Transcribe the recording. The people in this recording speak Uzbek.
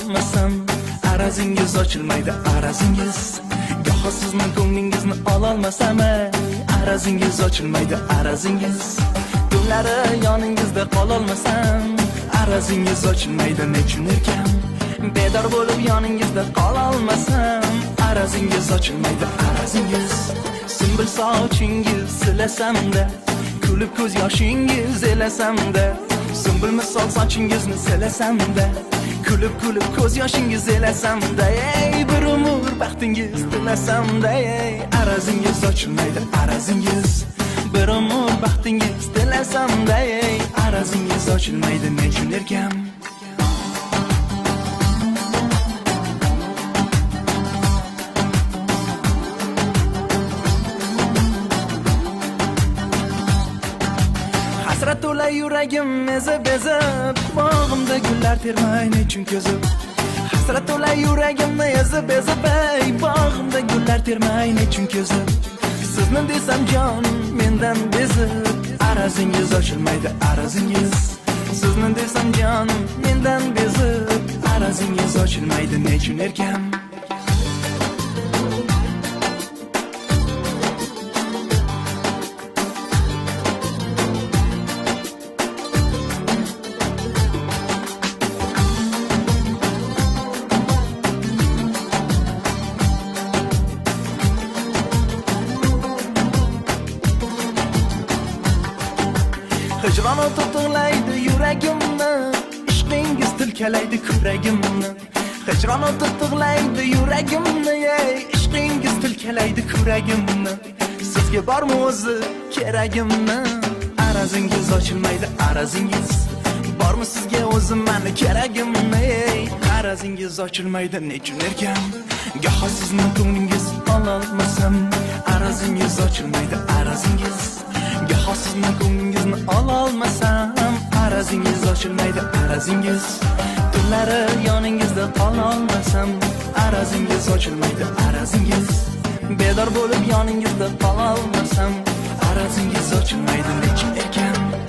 qololmasam, arazingiz ochilmaydi arazingiz. Goho sizni ko'nglingizni ololmasam, arazingiz ochilmaydi arazingiz. Tunlari yoningizda qololmasam, arazingiz ochilmaydi nechun erkam. Bedor bo'lib yoningizda qololmasam, arazingiz ochilmaydi arazingiz. Simbil sochingiz silasamda, kulib ko'z yoshingiz elasamda. Simbil misol sochingizni silasamda, kulib kulib ko'z yoshingiz elasamda. Ey bir umr baxtingiz tilasamda, ey arazingiz ochilmaydi arazingiz. Bir umr baxtingiz tilasamda, ey arazingiz ochilmaydi nechun erkam. Hasrat to'la yuragim ezib ezib, bog'imda gullar termay nechun ko'zib. Hasrat to'la yuragimni ezib ezib, ey bog'imda gullar termay nechun ko'zib. Sizni desam jonim mendan bezib, arazingiz ochilmaydi arazingiz. Sizni desam jonim mendan bezib, arazingiz ochilmaydi nechun erkam. Hijron o'ti tig'laydi yuragimni, ishqingiz tilkalaydi kuragimni. Hijron o'ti tig'laydi yuragimni, ey ishqingiz tilkalaydi kuragimni. Sizga bormi o'zi keragimni? Arazingiz ochilmaydi arazingiz. Bormi sizga o'zi mani keragimni? Ey arazingiz ochilmaydi nechun erkam. Goho sizni ko'nglingiz ololmasam, arazingiz ochilmaydi arazingiz. Goho sizni ko'nglingizni ololmasam, arazingiz ochilmaydi arazingiz. Tunlari yoningizda qololmasam, arazingiz ochilmaydi arazingiz. Bedor bo'lib yoningizda qololmasam, arazingiz ochilmaydi nechun erkam.